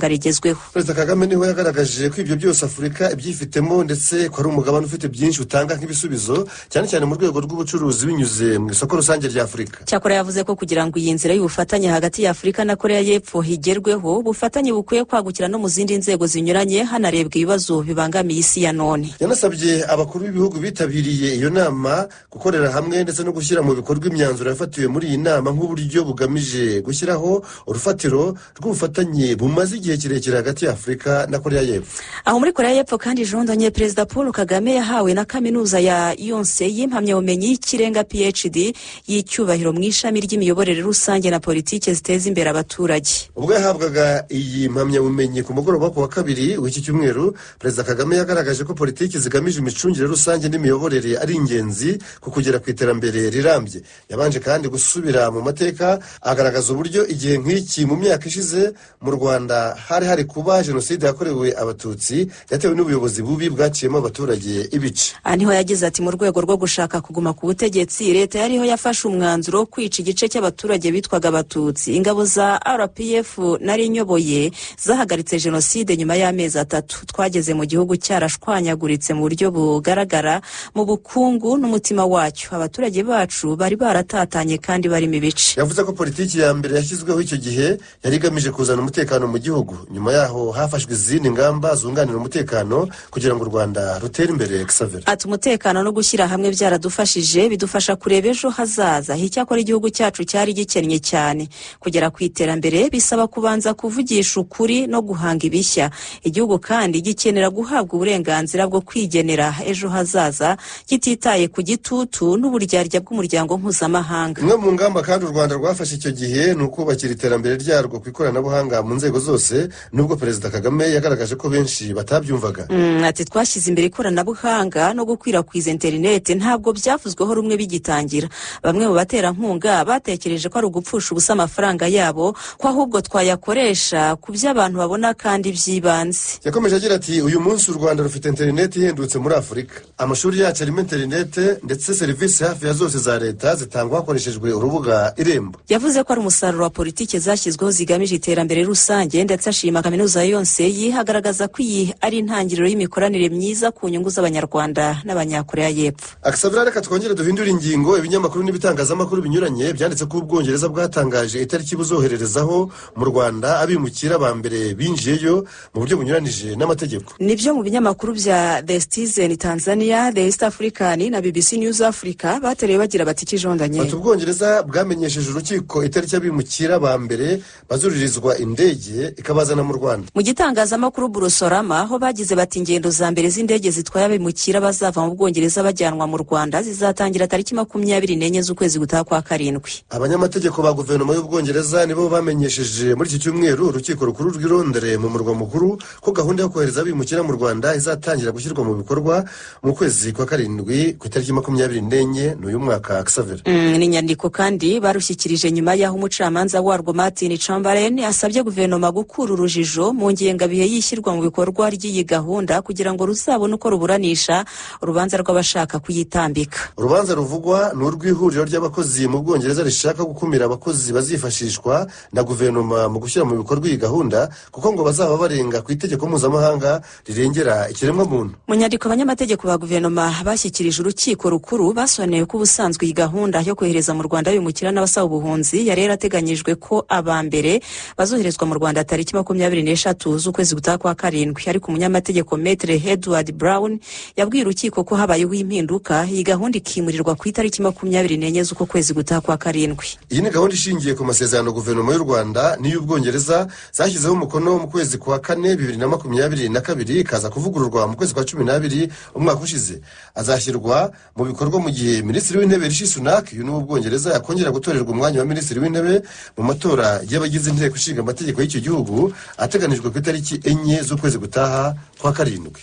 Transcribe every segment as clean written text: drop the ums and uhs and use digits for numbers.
Rigezweho. Perezida Kagame niwe yagaragaje ko ibyo byose Afurika ibyifitemo, ndetse ko ari umugabane ufite byinshi utanga nk'ibisubizo, cyane cyane mu rwego rw'ubucuruzi binyuze mu isoko rusange rya Afurika. Cyakora yavuze ko kugira ngo iyi nzira y'ubufatanye hagati ya Afurika na Korea y'Epfo higerweho, ubufatanye bukwiye kwagukira no mu zindi nzego zinyuranye, hanarebwa ibibazo bibangamiye isi ya none. Yanasabye abakuru b'ibihugu bitabiriye iyo nama gukorera hamwe ndetse no gushyira mu bikorwa imyanzuro yafatiwe muri iyi nama, nk'uburyo bugamije gushyiraho urufatiro rw'ubufatanye bumaze igihe kirekire hagati ya Afurika na Korea y'Epfo. Aho muri Korea y'Epfo kandi, Jondanye, Perezida Paul Kagame yahawe na Kaminuza ya Yonsei impamyabumenyi y'ikirenga PhD y'icyubahiro mu ishami ry'imiyoborere rusange na politiki ziteza imbere abaturage. Ubwo yahabwaga iyi mpamyabumenyi ku mugoroba ku wa kabiri w'iki cyumweru, Perezida Kagame yagaragaje ko politiki zigamije imicungire rusange n'imiyoborere ari ingenzi ku kugera ku iterambere rirambye. Yabanje kandi gusubira mu mateka, agaragaza uburyo igihe nk'iki mu myaka ishize mu Rwanda hari kuba jenoside yakorewe Abatutsi yatewe n'ubuyobozi bubi bwaciyemo abaturage ibice. Aha niho yagize ati: "Mu rwego rwo gushaka kuguma ku butegetsi, leta yariho yafashe umwanzuro wo kwica igice cy'abaturage bitwaga Abatutsi. Ingabo za RPF nari nyoboye zahagaritse jenoside nyuma y'amezi 3. Twageze mu gihugu cyarashwanyaguritse mu buryo bugaragara mu bukungu n'umutima wacyo. Abaturage bacu bari baratatanye kandi barimo ibice." Yavuze ko politiki ya mbere yashyizweho icyo gihe yari igamije kuzana umutekano mu gihugu. Nyuma yaho hafashwe izindi ngamba zunganira umutekano kugira ngo u Rwanda rutere imbere. Xavier. Ati: "Umutekano no gushyira hamwe byaradufashije, bidufasha kureba ejo hazaza. Icyakora igihugu cyacu cyari gikennye cyane. Kugera ku iterambere bisaba kubanza kuvugisha ukuri no guhanga ibishya. Igihugu kandi gikenera guhabwa uburenganzira bwo kwigenera ejo hazaza, kititaye ku gitutu n'uburyarya bw'umuryango mpuzamahanga." Imwe mu ngamba kandi u Rwanda rwafashe icyo gihe ni ukubakira iterambere ryarwo ku ikoranabuhanga mu nzego zose, nubwo Perezida Kagame yagaragaje ko benshi batabyumvaga. Ati: "Twashyize imbere ikoranabuhanga no gukwirakwiza interineti. Ntabwo byavuzweho rumwe bigitangira. Bamwe mu baterankunga batekereje ko ari ugupfusha ubusa amafaranga yabo, ko ahubwo twayakoresha ku byo abantu babona kandi by'ibanze." Yakomeje agira ati: "Uyu munsi u Rwanda rufite interineti ihendutse muri Afurika. Amashuri yacu arimo interineti, ndetse serivisi hafi ya zose za leta zitangwa hakoreshejwe urubuga Irembo." Yavuze ko ari umusaruro wa politiki zashyizweho zigamije iterambere rusange, ndetse ashima Kaminuza Yonsei, agaragaza ko iyi ari intangiriro y'imikoranire myiza ku nyungu z'Abanyarwanda n'Abanyakoreya y'Epfo. Akasabira, reka twongere duhindure ingingo. Ibinyamakuru n'ibitangazamakuru binyuranye byanditse ko Ubwongereza bwatangaje itariki buzohererezaho mu Rwanda abimukira ba mbere binjiyeyo mu buryo bunyuranije n'amategeko. Nibyo, mu binyamakuru bya The Citizen Tanzania, The East African na BBC News Africa batereye bagira bati ikijondanye. Bati: "Ubwongereza bwamenyesheje urukiko itariki abimukira ba mbere bazuririzwa indege ikabazana mu Rwanda." Mu gitangazamakuru Burusorama aho bagize bati: "Ingendo za mbere z'indege zitwaye abimukira bazava mu Bwongereza bajyanwa mu Rwanda zizatangira tariki 24 z'ukwezi gutaha kwa karindwi." Abanyamategeko ba guverinoma y'Ubwongereza nibo bamenyesheje muri iki cyumweru urukiko rukuru rw'i Londres mu murwa mukuru ko gahunda yo kohereza abimukira mu Rwanda izatangira gushyirwa mu bikorwa mu kwezi kwa karindwi ku itariki 24 n'uyu mwaka, Xavier. Ni inyandiko kandi barushyikirije nyuma y'aho umucamanza warwo Martin Chamberlain asabye guverinoma gukura urujijo mu ngengabihe y'ishyirwa mu bikorwa ry'iyi gahunda, kugira ngo ruzabone uko ruburanisha urubanza rw'abashaka kuyitambika. Urubanza ruvugwa ni urw'ihuriro ry'abakozi mu Bwongereza rishaka gukumira abakozi bazifashishwa na guverinoma mu gushyira mu bikorwa iyi gahunda, kuko ngo bazaba barenga ku itegeko mpuzamahanga rirengera ikiremwamuntu. Mu nyandiko abanyamategeko ba guverinoma bashyikirije urukiko rukuru, basobanuye ko ubusanzwe iyi gahunda yo kohereza mu Rwanda abimukira n'abasaba ubuhunzi yari yarateganyijwe ko aba mbere bazoherezwa mu Rwanda tariki 23 z'ukwezi gutaha kwa karindwi, ariko umunyamategeko Maître Edward Brown yabwiye urukiko ko habayeho impinduka, iyi gahunda ikimurirwa ku itariki 24 z'uko kwezi gutaha kwa karindwi. Iyi ni gahunda ishingiye ku masezerano guverinoma y'u Rwanda n'iy'Ubwongereza zashyizeho umukono mu kwezi kwa kane 2022, ikaza kuvugururwa mu kwezi kwa 12 umwaka ushize. Azashyirwa mu bikorwa mu gihe Minisitiri w'Intebe Rishi Sunak, uyu ni uw'Ubwongereza, yakongera gutorerwa umwanya wa Minisitiri w'Intebe mu matora y'abagize Inteko Ishinga Amategeko y'icyo gihugu ateganijwe ku itariki 4 z'ukwezi gutaha kwa karindwi.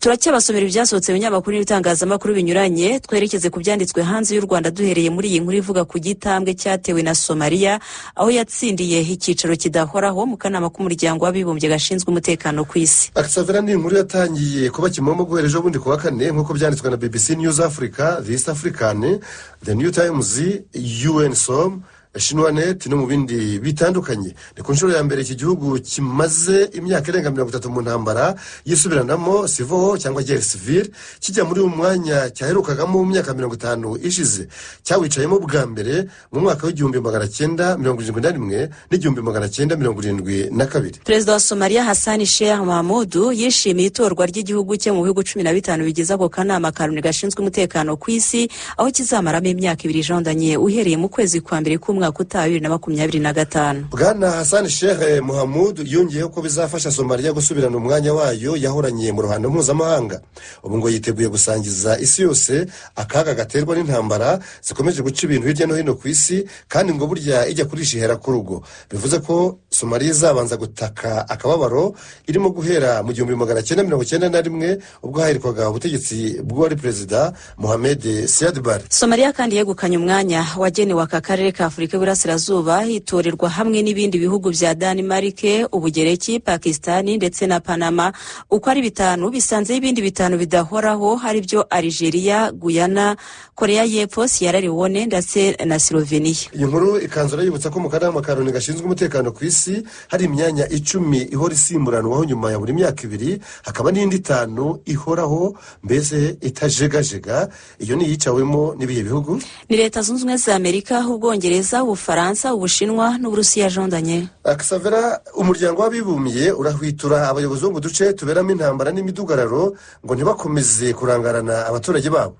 Turacyabasomera ibyasohotse mu binyamakuru n'ibitangazamakuru binyuranye. Twerekeze ku byanditswe hanze y'u Rwanda, duhereye muri iyi nkuru ivuga ku gitambwe cyatewe na Somaliya, aho yatsindiye icyicaro kidahoraho mu kanama k'Umuryango w'Abibumbye gashinzwe umutekano ku isi. Akisavera, ni inkuru yatangiye kuba kimomo guhera ejo bundi ku wa kane, nk'uko byanditswe na BBC News Africa, The East African, The New Times, UNSOM, Xinhuanet no mu bindi bitandukanye. Ni ku nshuro ya mbere iki gihugu kimaze imyaka irenga 30 mu ntambara yisubiranamo, civil cyangwa guerre civile, kijya muri uyu mwanya cyaherukagamo mu myaka 50 ishize. Cyawicayemo bwa mbere mu mwaka w'1971 n'1972. Perezida wa Somaliya, Hassan Sheikh Mahamudu, yishimiye itorwa ry'igihugu cye mu bihugu 15 bigize ako kanama ka Loni gashinzwe umutekano ku isi, aho kizamaramo imyaka 2, jondanye, uhereye mu kwezi kwa mbere k'umwaka utaha, 2025. Bwana Hassan Sheikh Muhamud yongeyeho ko bizafasha Somaliya gusubirana umwanya wayo yahoranye mu ruhando mpuzamahanga. Ubu ngo yiteguye gusangiza isi yose akaga gaterwa n'intambara zikomeje guca ibintu hirya no hino ku isi, kandi ngo burya ijya kurisha ihera ku rugo. Bivuze ko Somaliya izabanza gutaka akababaro irimo guhera mu 1991, ubwo hahirikwaga ubutegetsi bw'uwari perezida Mohamed Siad Barre. Somaliya kandi yegukanye umwanya wagenewe aka karere ka Afurika y'Iburasirazuba, hitorerwa hamwe n'ibindi bihugu bya Danimarike, Ubugereki, Pakisitani ndetse na Panama. Uko ari bitanu bisanzeho ibindi bitanu bidahoraho, ari byo Algeria, Guyana, Korea y'Epfo, Sierra Leone ndetse na Slovenia. Iyi nkuru ikanzura yibutsa ko mu kanama ka Loni gashinzwe umutekano ku isi hari imyanya 10 ihora isimburanwaho nyuma ya buri myaka 2, hakaba n'indi 5 ihoraho, mbese itajegajega. Iyo ni iyicawemo n'ibihe bihugu? Ni Leta Zunze Ubumwe za Amerika, Ubwongereza, Ubufaransa, Ubushinwa n'Uburusiya, jondanye. Akisavera, Umuryango w'Abibumbye urahwitura abayobozi bo mu duce tuberamo intambara n'imidugararo ngo ntibakomeze kurangarana abaturage babo.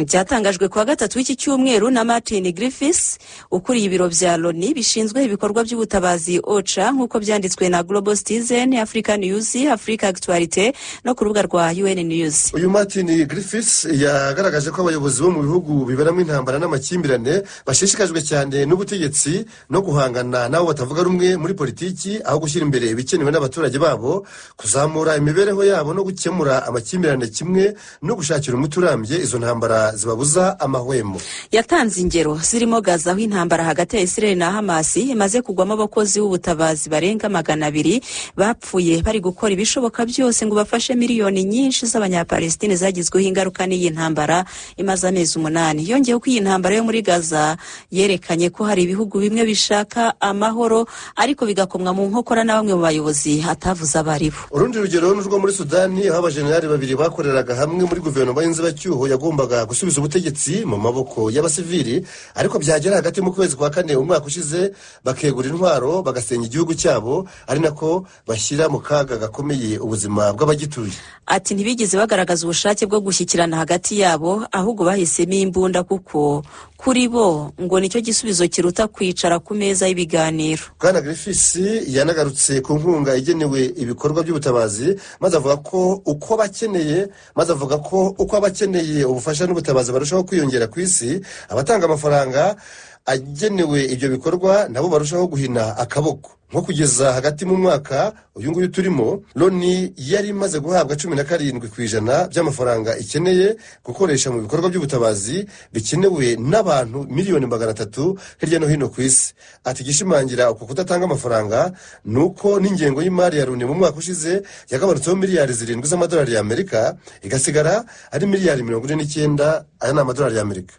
Byatangajwe kuwa gatatu w'iki cyumweru na Martin Griffiths, ukuriye ibiro bya Loni bishinzwe ibikorwa by'ubutabazi, OCHA, nk'uko byanditswe na Global Citizen, Africa News, Africa Actualité no ku rubuga rwa UN News. Uyu Martin Griffiths yagaragaje ko abayobozi bo mu bihugu biberamo intambara n'amakimbirane bashishikajwe cyane n'ubutegetsi no guhangana n'abo batavuga rumwe muri politiki, aho gushyira imbere ibikenewe n'abaturage babo, kuzamura imibereho yabo no gukemura amakimbirane, kimwe no gushakira umuti urambye izo ntambara zibabuza amahwemo. Yatanze ingero zirimo Gaza, aho intambara hagati ya Israel na Hamas imaze kugwamo abakozi b'ubutabazi barenga 200 bapfuye bari gukora ibishoboka byose ngo bafashe miliyoni nyinshi z'Abanyapalestine zagizweho ingaruka n'iyi ntambara imaze amezi 8. Yongeyeho ko iyi ntambara yo muri Gaza yerekanye ko hari ibihugu bimwe bishaka amahoro ariko bigakomwa mu nkokora na bamwe mu bayobozi, atavuze abaribo. Urundi rugero ni urwo muri Sudani, aho abajenerali babiri bakoreraga hamwe muri guverinoma y'inzibacyuho yagombaga gusubiza ubutegetsi mu maboko y'abasivili, ariko byagera hagati mu kwezi kwa kane umwaka ushize bakegura intwaro, bagasenya igihugu cyabo, ari nako bashyira mu kaga gakomeye ubuzima bw'abagituye. Ati ntibigeze bagaragaza ubushake bwo gushyikirana hagati yabo, ahubwo bahisemo imbunda kuko kuri bo ngo nicyo gisubizo kiruta kwicara ku meza y'ibiganiro. Bwana Griffiths yanagarutse ku nkunga igenewe ibikorwa by'ubutabazi, maze avuga ko uko abakeneye ubufasha n'ubutabazi barushaho kwiyongera ku isi, abatanga amafaranga agenewe ibyo bikorwa nabo barushaho guhina akaboko. Nko kugeza hagati mu mwaka uyu nguyu turimo, Loni yari imaze guhabwa 17% by'amafaranga ikeneye gukoresha mu bikorwa by'ubutabazi bikenewe n'abantu miliyoni 300 hirya no hino ku isi. Ati igishimangira uku kudatanga amafaranga ni uko n'ingengo y'imari ya Loni mu mwaka ushize yagabanutseho miliyari 7 z'amadolari y'Amerika, igasigara ari miliyari 49, aya ni amadolari y'Amerika.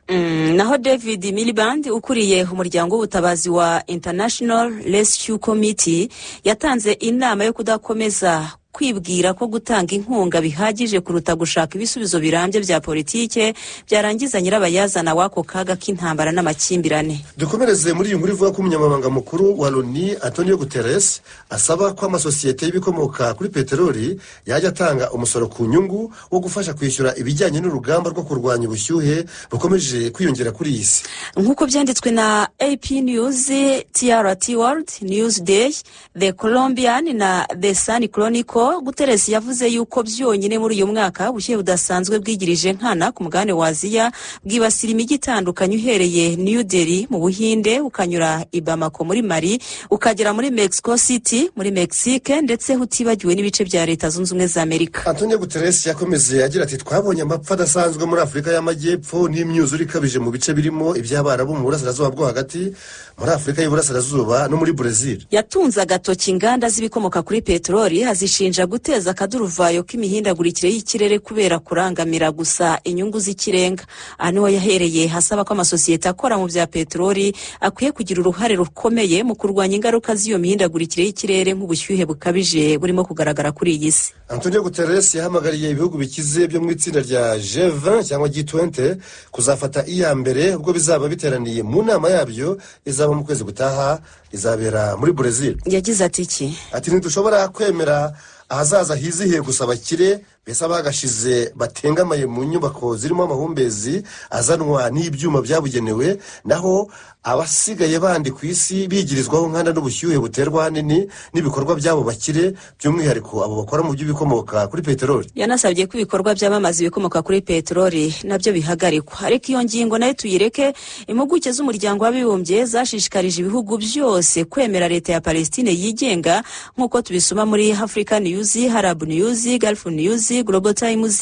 Naho David Miliband, ukuriye umuryango w'ubutabazi wa International Rescue Committee, yatanze inama yo kudakomeza kwibwira ko gutanga inkunga bihagije kuruta gushaka ibisubizo birambye bya politike byarangiza nyirabayazana w'ako kaga k'intambara n'amakimbirane. Dukomereze muri iyi nkuru ivuga ko umunyamabanga mukuru wa Loni, Antonio Guterres, asaba ko amasosiyete y'ibikomoka kuri peteroli yajya atanga umusoro ku nyungu wo gufasha kwishyura ibijyanye n'urugamba rwo kurwanya ubushyuhe bukomeje kwiyongera kuri iyi si. Nk'uko byanditswe na AP News, TRT World, Newsday, The Colombian na The Sun Chronicle. Ariko Guterres yavuze yuko byonyine muri uyu mwaka ubushyuhe budasanzwe bwigirije nkana ku mugabane wa Aziya, bwibasira imijyi itandukanye, uhereye New Delhi mu Buhinde, ukanyura i Bamako muri Mali, ukagera muri Mexico City muri Mexique, ndetse utibagiwe n'ibice bya Leta Zunze Ubumwe za Amerika. Antonio Guterres yakomeje agira ati: "Twabonye amapfa adasanzwe muri Afurika y'Amajyepfo n'imyuzure ikabije mu bice birimo iby'Abarabu, mu Burasirazuba bwo Hagati, muri Afurika y'Iburasirazuba no muri Brezil." Yatunze agatoki inganda z'ibikomoka kuri peteroli, azishinja guteza akaduruvayo k'imihindagurikire y'ikirere kubera kurangamira gusa inyungu z'ikirenga. Aha niho yahereye asaba ko amasosiyete akora mu bya peteroli akwiye kugira uruhare rukomeye mu kurwanya ingaruka z'iyo mihindagurikire y'ikirere, nk'ubushyuhe bukabije burimo kugaragara kuri iyi si. Antonio Guterres yahamagariye ibihugu bikize byo mu itsinda rya G20 cyangwa G20 kuzafata iya mbere ubwo bizaba biteraniye mu nama yabyo izaba mu kwezi gutaha, izabera muri Brezil. Yagize ati iki? Ati: "Ntidushobora kwemera ahazaza hizihiye gusa abakire, mbese abagashize batengamaye mu nyubako zirimo amahumbezi azanwa n'ibyuma byabugenewe, naho abasigaye bandi ku isi bigirizwaho nkana n'ubushyuhe buterwa ahanini n'ibikorwa by'abo bakire, by'umwihariko abo bakora mu by'ibikomoka kuri peteroli." Yanasabye ko ibikorwa byamamaza ibikomoka kuri peteroli nabyo bihagarikwa. Ariko iyo ngingo nayo tuyireke. Impuguke z'Umuryango w'Abibumbye zashishikarije ibihugu byose kwemera leta ya Palestine yigenga, nk'uko tubisoma muri Africa News, Arab News, Gulf News, Global Times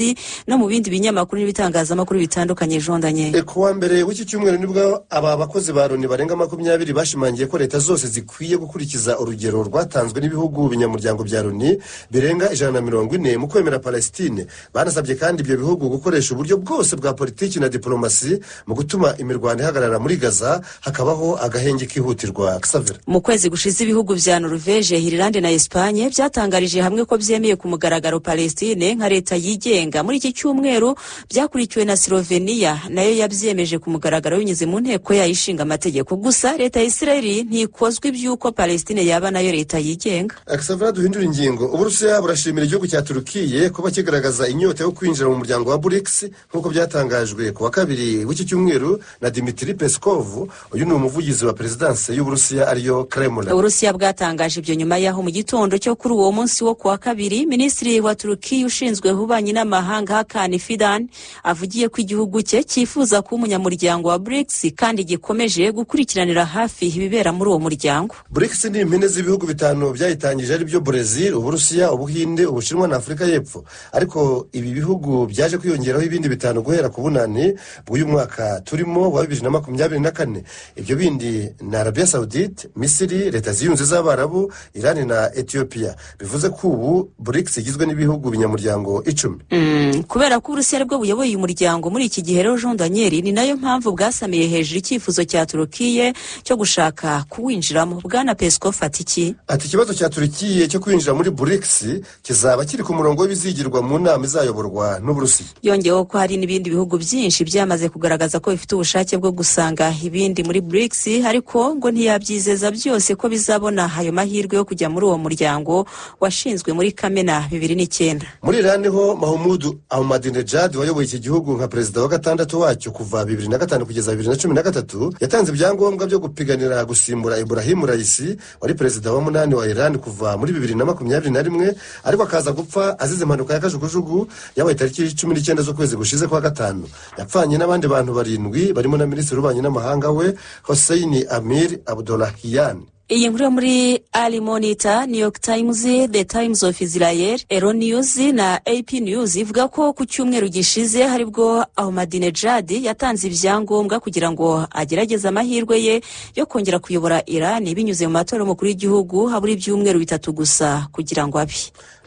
no mu bindi binyamakuru n'ibitangazamakuru bitandukanye, jondanye. Ku wa mbere w'iki cyumweru nibwo aba bakozi ba Loni barenga 20 bashimangiye ko leta zose zikwiye gukurikiza urugero rwatanzwe n'ibihugu binyamuryango bya Loni birenga 140 mu kwemera Palestine. Banasabye kandi ibyo bihugu gukoresha uburyo bwose bwa politiki na diporomasi mu gutuma imirwano ihagarara muri Gaza, hakabaho agahenge kihutirwa. Xavier. Mu kwezi gushize, ibihugu bya Norvege, Irilande na Esipanye byatangarije hamwe ko byemeye ku mugaragaro Palestine nka leta yigenga. Muri iki cyumweru byakurikiwe na Slovenia, nayo yabyemeje ku mugaragaro binyuze mu nteko yayo ishinga amategeko. Gusa leta ya Israeli ntikozwa iby'uko Palestine yaba nayo leta yigenga. Xavier, duhindura ingingo. Uburusiya burashimira igihugu cya Turukiye kuba kigaragaza inyota yo kwinjira mu muryango wa BRICS, nk'uko byatangajwe ku wa kabiri w'iki cyumweru na Dimitri Peskov. Uyu ni umuvugizi wa perezidansi y'Uburusiya, ariyo Kremlin. Uburusiya bwatangaje ibyo nyuma y'aho mu gitondo cyo kuri uwo munsi wo ku wa kabiri, minisitiri wa Turukiya ushinzwe ububanyi n'amahanga, Hakan Fidan, avugiye ko igihugu cye cyifuza kuba umunyamuryango wa BRICS kandi gikomeje gukurikiranira hafi ibibera muri uwo muryango. BRICS ni impine z'ibihugu bitanu byayitangije, ari byo Brezil, Uburusiya, Ubuhinde, Ubushinwa na Afurika y'Epfo. Ariko ibi bihugu byaje kwiyongeraho ibindi bitanu guhera ku bunani bw'uyu mwaka turimo wa 2024. Ibyo bindi ni Arabiya Saudite, Misiri, Leta Ziyunze z'Abarabu, Irani na Etiyopiya. Bivuze ko ubu BRICS igizwe n'ibihugu binyamuryango 10. Kubera ko Uburusiya aribwo buyoboye uyu muryango muri iki gihe rero, Jean Daniel, ni nayo mpamvu bwasamiye hejuru icyifuzo cya Turukiye cyo gushaka kuwinjiramo. Bwana Peskov ati iki? Ati: "Ikibazo cya Turukiye cyo kwinjira muri BRICS kizaba kiri ku murongo w'ibizigirwa mu nama izayoborwa n'Uburusiya." Yongeyeho ko hari n'ibindi bihugu byinshi byamaze kugaragaza ko bifite ubushake bwo gusanga ibindi muri BRICS, ariko ngo ntiyabyizeza byose ko bizabona ayo mahirwe yo kujya muri uwo muryango washinzwe muri Kamena 2009. Muri Irani ho, Mahmoud Ahmadinejad wayoboye iki gihugu nka perezida wa gatandatu wacyo kuva 2005 kugeza 2013, yatanze ibyangombwa byo gupiganira gusimbura Ibrahim Raisi wari perezida wa munani wa Irani kuva muri 2021, ariko akaza gupfa azize impanuka ya kajugujugu yabaye tariki 19 z'ukwezi gushize kwa gatanu. Yapfanye n'abandi bantu barindwi barimo na minisitiri w'ububanyi n'amahanga we, Hossein Amir Abdollahian. Iyi nkuru yo muri Al Monitor, New York Times, The Times of Israel, Euronews na AP News ivuga ko ku cyumweru gishize haribwo Ahmadinejad yatanze ibyangombwa kugira ngo agerageze amahirwe ye yo kongera kuyobora Iran binyuze mu matora y'umukuru w'igihugu, habura ibyumweru 3 gusa kugira ngo abe.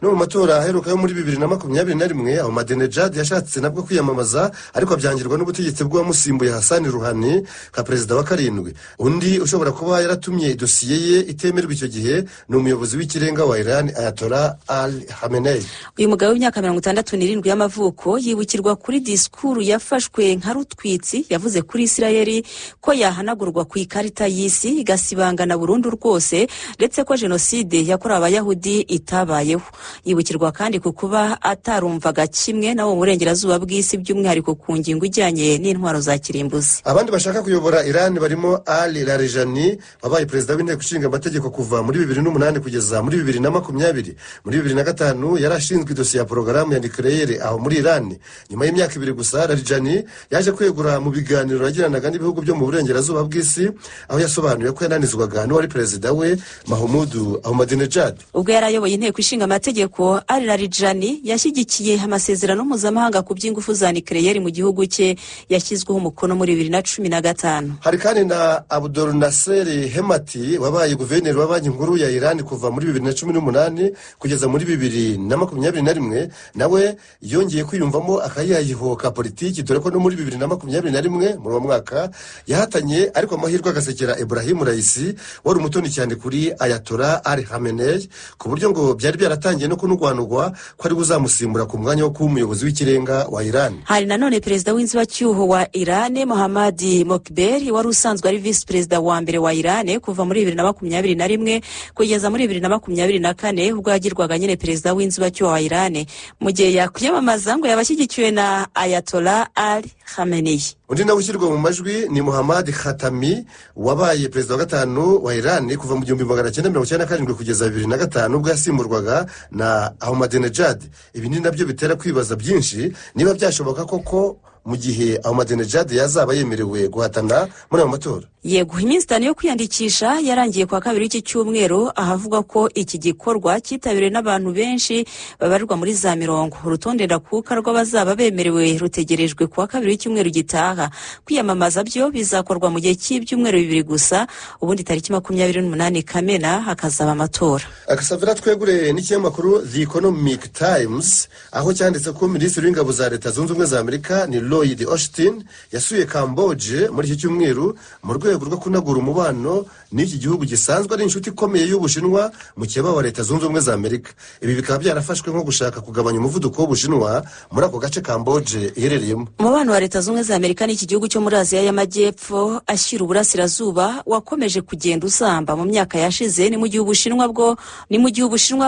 No mu matora aheruka yo muri 2021, Ahmadinejad yashatse nabwo kwiyamamaza, ariko abyangirwa n'ubutegetsi bw'uwamusimbuye, Hassan Rouhani, nka perezida wa karindwi. Undi ushobora kuba yaratumye dosiye ye itemerwa icyo gihe ni umuyobozi w'ikirenga wa Iran, Ayatollah Ali Khamenei. Uyu mugabo w'imyaka 67 y'amavuko yibukirwa kuri disikuru yafashwe nka rutwitsi yavuze kuri Isirayeli, ko yahanagurwa ku ikarita y'isi igasibangana burundu rwose, ndetse ko jenoside yakorewe Abayahudi itabayeho. Yibukirwa kandi ku kuba atarumvaga kimwe nabo mu burengerazuba bw'isi, by'umwihariko ku ngingo ijyanye n'intwaro za kirimbuzi. Abandi bashaka kuyobora Iran barimo Ali Larijani, wabaye perezida w'inteko ishinga amategeko kuva muri 2008 kugeza muri 2020. Muri 2005 yari ashinzwe idosiye ya porogaramu ya nucléaire aho muri Iran. Nyuma y'imyaka 2 gusa, Larijani yaje kwegura mu biganiro yagiranaga n'ibihugu byo mu burengerazuba bw'isi, aho yasobanuye ko yananizwaga n'uwari perezida we, Mahmoud Ahmadinejad. Ubwo yari ayoboye inteko ishinga amategeko, Ali Larijani yashyigikiye amasezerano mpuzamahanga ku by'ingufu za nucléaire mu gihugu cye yashyizweho umukono muri 2015. Hari kandi na Abdul Nasser Hemati, wabaye guverineri wa Banki Nkuru ya Iran kuva muri 2018 kugeza muri 2021. Nawe yongeye kwiyumvamo akayayiho ka politiki, dore ko no muri 2021, muri uwo mwaka, yahatanye ariko amahirwe agasekera Ebrahim Raisi, wari umutoni cyane kuri Ayatollah Ali Khamenei, ku buryo ngo byari byaratangiye no kunugwanugwa ko ari buzamusimbura ku mwanya wo kuba umuyobozi w'ikirenga wa Iran. Hari nanone perezida w'inzibacyuho wa Iran, Mohammad Mokhber, wari usanzwe ari visi perezida wa mbere wa Iran kuva muri 2021 kugeza muri 2024, ubwo yagirwaga nyine perezida w'inzibacyuho wa Iran. Mu gihe yakwiyamamaza, ngo yaba ashyigikiwe na Ayatollah Ali Khamenei. Undi nawe ushyirwa mu majwi ni Muhammad Khatami, wabaye perezida wa gatanu wa Iran kuva mu 1997 kugeza 2005, ubwo yasimburwaga na Ahmadinejad. Ibi ni nabyo bitera kwibaza byinshi niba byashoboka koko mu gihe Ahmadinejad yazaba yemerewe guhatana muri ayo matora. Yego, iminsi 5 yo kwiyandikisha yarangiye kwa kabiri w'iki cyumweru, ahavugwa ko iki gikorwa cyitabiriwe n'abantu benshi babarirwa muri za mirongo. Urutonde ndakuka rw'abazaba bemerewe rutegerejwe kuwa kabiri w'icyumweru gitaha. Kwiyamamaza byo bizakorwa mu gihe cy'ibyumweru 2 gusa, ubundi tariki 28 Kamena hakazaba amatora. Akasavira, twegure n'ikinyamakuru The Economic Times, aho cyanditse ko minisitiri w'ingabo za Leta Zunze Ubumwe za Amerika ni Lloyd Austin yasuye Kamboje muri iki cyumweru mu rwego rwo kunagura umubano n'iki gihugu gisanzwe ari inshuti ikomeye y'Ubushinwa, mukeba wa Leta Zunze Ubumwe za Amerika. Ibi bikaba byarafashwe nko gushaka kugabanya umuvuduko w'Ubushinwa muri ako gace Kamboje iherereyemo. Umubano wa Leta Zunze Ubumwe za Amerika n'iki gihugu cyo muri Aziya y'Amajyepfo ashyira uburasirazuba wakomeje kugenda uzamba mu myaka yashize. Ni mu gihe Ubushinwa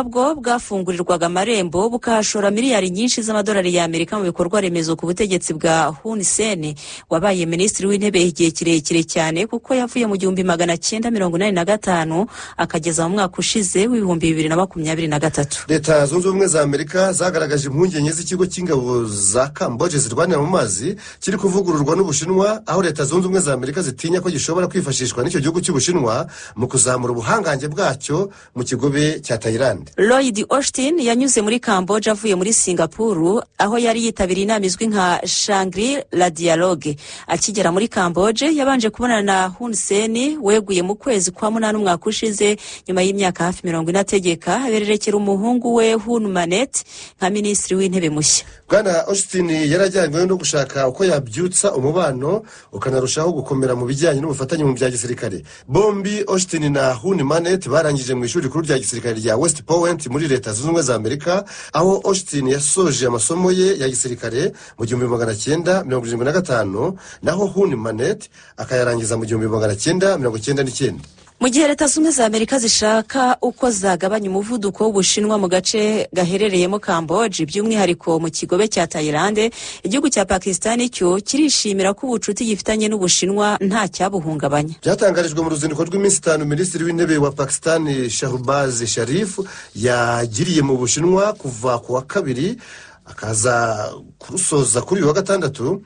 bwo bwafungurirwaga amarembo, bukahashora miliyari nyinshi z'amadolari y'Amerika mu bikorwa remezo ku butegetsi bwa Hun Sen, wabaye minisitiri w'intebe igihe kirekire cyane, kuko yavuye mu 1985 akageza mu mwaka ushize w'2023. Leta Zunze Ubumwe za Amerika zagaragaje impungenge z'ikigo cy'ingabo za Kamboje zirwanira mu mazi kiri kuvugururwa n'Ubushinwa, aho Leta Zunze Ubumwe za Amerika zitinya ko gishobora kwifashishwa n'icyo gihugu cy'Ubushinwa mu kuzamura ubuhangange bwacyo mu kigobe cya Tayilande. Lloyd Austin yanyuze muri Kamboje avuye muri Singapuru, aho yari yitabiriye inama izwi nka Shangri La Dialogue. Akigera muri Kamboje, yabanje kubonana na Hun Sen weguye mu kwezi kwa munani umwaka ushize nyuma y'imyaka hafi 40 ategeka, abererekera umuhungu we Hun Manet nka minisitiri w'intebe mushya. Bwana Austin yarajyanywe no gushaka uko yabyutsa umubano ukanarushaho gukomera mu bijyanye n'ubufatanye mu bya gisirikare. Bombi, Austin na Hun Manet, barangije mu ishuri rikuru rya gisirikare rya West Point muri Leta Zunze Ubumwe za Amerika, aho Austin yasoje amasomo ye ya gisirikare mu 1975, naho Hun Manet akayarangiza mu 1999. Mu gihe Leta Zunze Ubumwe za Amerika zishaka uko zagabanya umuvuduko w'Ubushinwa mu gace gaherereyemo Kamboje, by'umwihariko mu kigobe cya Tayilande, igihugu cya Pakisitani cyo kirishimira ko ubucuti gifitanye n'Ubushinwa nta cyabuhungabanya. Byatangarijwe mu ruzinduko rw'iminsi 5 minisitiri w'intebe wa Pakisitani Shahbaz Sharif yagiriye mu Bushinwa kuva ku wa kabiri akaza kurusoza kuri uyu wa gatandatu,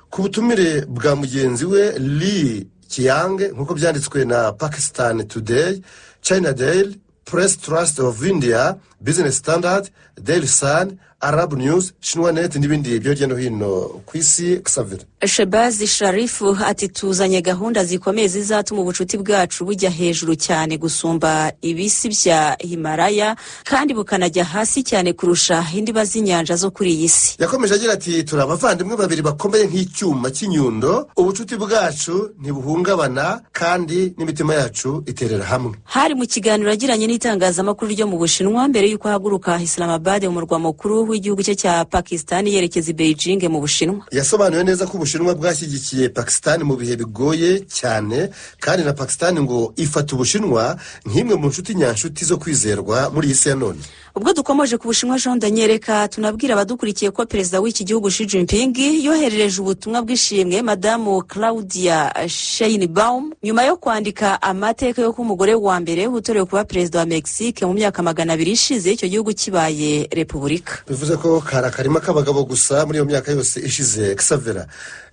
ku butumire bwa mugenzi we Li Qiang, nk'uko byanditswe na Pakistan Today, China Daily, Press Trust of India, Business Standard, Daily Sun, Arab News, Xinhua n'ibindi byo hirya no hino ku isi. Xavier. Shebazi Sharifu ati: "Tuzanye gahunda zikomeye zizatuma ubucuti bwacu bujya hejuru cyane gusumba ibisi bya Himalaya, kandi bukanajya hasi cyane kurusha indiba z'inyanja zo kuri iyi si." Yakomeje agira ati: "Turi abavandimwe babiri bakomeye nk'icyuma cy'inyundo. Ubucuti bwacu ntibuhungabana kandi n'imitima yacu iterera hamwe." Hari mu kiganiro yagiranye n'itangazamakuru ryo mu Bushinwa mbere y'uko ahaguruka Islamabad, mu murwa mukuru w'igihugu cye cya Pakistan, yerekeza i Beijing mu Bushinwa. Yasobanuye neza ko Ubushinwa Ubushinwa bwashyigikiye Pakisitani mu bihe bigoye cyane, kandi na Pakisitani ngo ifata Ubushinwa nk'imwe mu nshuti nyanshuti zo kwizerwa muri iyi si ya none. Ubwo dukomeje ku Bushinwa, Jean Daniel, reka tunabwira abadukurikiye ko perezida w'iki gihugu Xi Jinping yoherereje ubutumwa bw'ishimwe madamu Claudia Sheinbaum nyuma yo kwandika amateka yo kuba umugore wa mbere utorewe kuba perezida wa Mexique mu myaka 200 ishize icyo gihugu kibaye repubulika. Bivuze ko kari akarima k'abagabo gusa muri iyo myaka yose ishize. Xavera,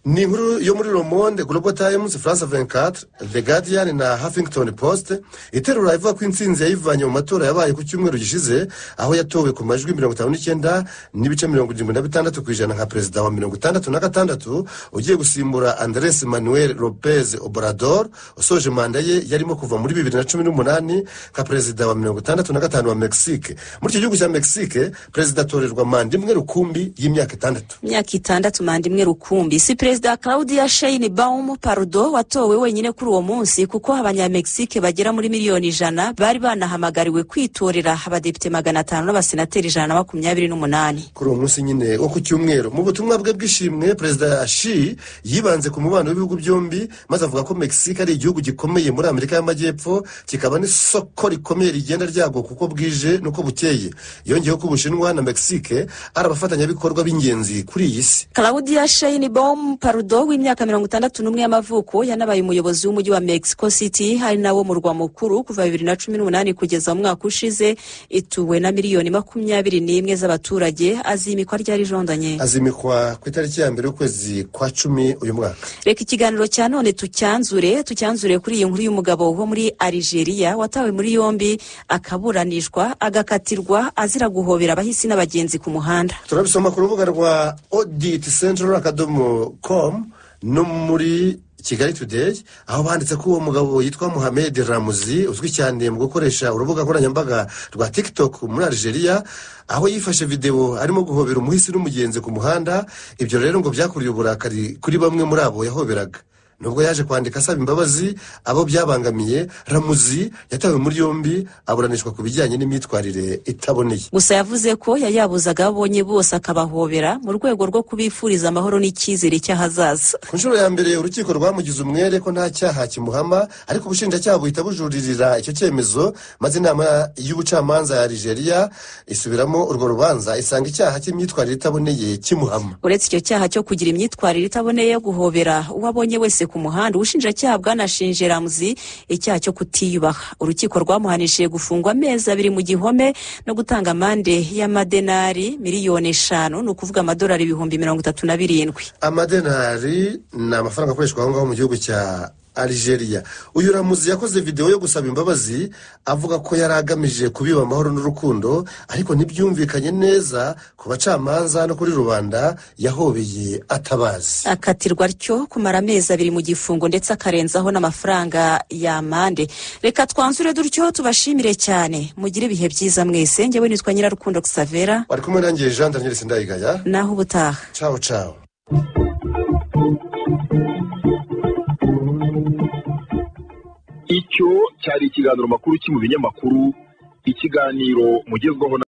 ni inkuru yo muri Le Monde, Global Times, France 24, The Guardian na Huffington Post, iterura ivuga ko intsinzi yayivanye mu matora yabaye ku cyumweru gishize, aho yatowe ku majwi 59.76% nka perezida wa 66 ugiye gusimbura Andres Manuel Lopez Obrador usoje manda ye yarimo kuva muri 2018 nka perezida wa 65 wa Mexique. Muri icyo gihugu cya Mexique, perezida atorerwa manda imwe rukumbi y'imyaka 6. Imyaka 6, manda imwe rukumbi. Si perezida Claudia Sheinbaum Pardo watowe wenyine kuri uwo munsi, kuko Abanyamegizike bagera muri miliyoni 100 bari banahamagariwe kwitorera abadepite 500 n'abasenateri 128. Kuri uwo munsi nyine wo ku cyumweru, mu butumwa bwe bw'ishimwe, perezida Xi yibanze ku mubano w'ibihugu byombi, maze avuga ko Mexique ari igihugu gikomeye muri Amerika y'Amajyepfo, kikaba n'isoko rikomeye rigenda ryaguka uko bwije n'uko bukeye. Yongeyeho ko Ubushinwa na Mexique ari abafatanyabikorwa b'ingenzi kuri iyi si. Claudia Sheinbaum Pardo w'imyaka 61 y'amavuko yanabaye umuyobozi w'umujyi wa Mexico City, hari nawo murwa mukuru, kuva 2018 kugeza mu mwaka ushize. Ituwe na miliyoni 21 z'abaturage. Azimikwa ryari, jondanye? Azimikwa ku itariki ya 1 y'ukwezi kwa 10 uyu mwaka. Reka ikiganiro cya none tucyanzure kuri iyi nkuru y'umugabo wo muri Algeria watawe muri yombi, akaburanishwa, agakatirwa azira guhobera abahisi n'abagenzi ku muhanda. Turabisoma ku rubuga rwa Oddity Central.com no muri Kigali Today, aho banditse ko uwo mugabo yitwa Muhamed Ramuzi, uzwi cyane mu gukoresha urubuga nkoranyambaga rwa TikTok muri Algeria, aho yifashe videwo arimo guhobera umuhisi n'umugenzi ku muhanda. Ibyo rero ngo byakuriye uburakari kuri bamwe muri abo yahoberaga. Nubwo yaje kwandika asaba imbabazi abo byabangamiye, Ramuzi yatawe muri yombi, aburanishwa ku bijyanye n'imyitwarire itaboneye. Gusa yavuze ko yayabuzaga abo abonye bose akabahobera mu rwego rwo kubifuriza amahoro n'icyizere cy'ahazaza. Ku nshuro ya mbere urukiko rwamugize umwere ko nta cyaha kimuhama, ariko ubushinjacyaha buhita bujuririra icyo cyemezo, maze inama y'ubucamanza ya Algeria isubiramo urwo rubanza, isanga icyaha cy'imyitwarire itaboneye kimuhama. Uretse icyo cyaha cyo kugira imyitwarire itaboneye yo guhobera uwo abonye wese ku muhanda, ubushinjacyaha bwanashinje Ramuzi icyaha cyo kutiyubaha. Urukiko rwamuhanishije gufungwa amezi 2 mu gihome no gutanga amande y'amadenari miliyoni 5, ni ukuvuga amadolari 37,000. Amadenari ni amafaranga akoreshwa aho ngaho mu gihugu cya Algeria. Uyu Ramuzi yakoze videwo yo gusaba imbabazi, avuga ko yari agamije kubiba amahoro n'urukundo, ariko ntibyumvikanye neza ku bacamanza no kuri rubanda yahobeye atabazi. Akatirwa atyo kumara amezi 2 mu gifungo, ndetse akarenzaho n'amafaranga y'amande. Reka twanzure dutyo, tubashimire cyane, mugire ibihe byiza mwese. Ngewe nitwa Nyirarukundo Xavera. Wari kumwe nanjye Jean Daniel Sindayigaya. Naho ubutaha. Cawo cawo. Icyo cyari ikiganiro makuru ki mu binyamakuru, ikiganiro mugezwaho na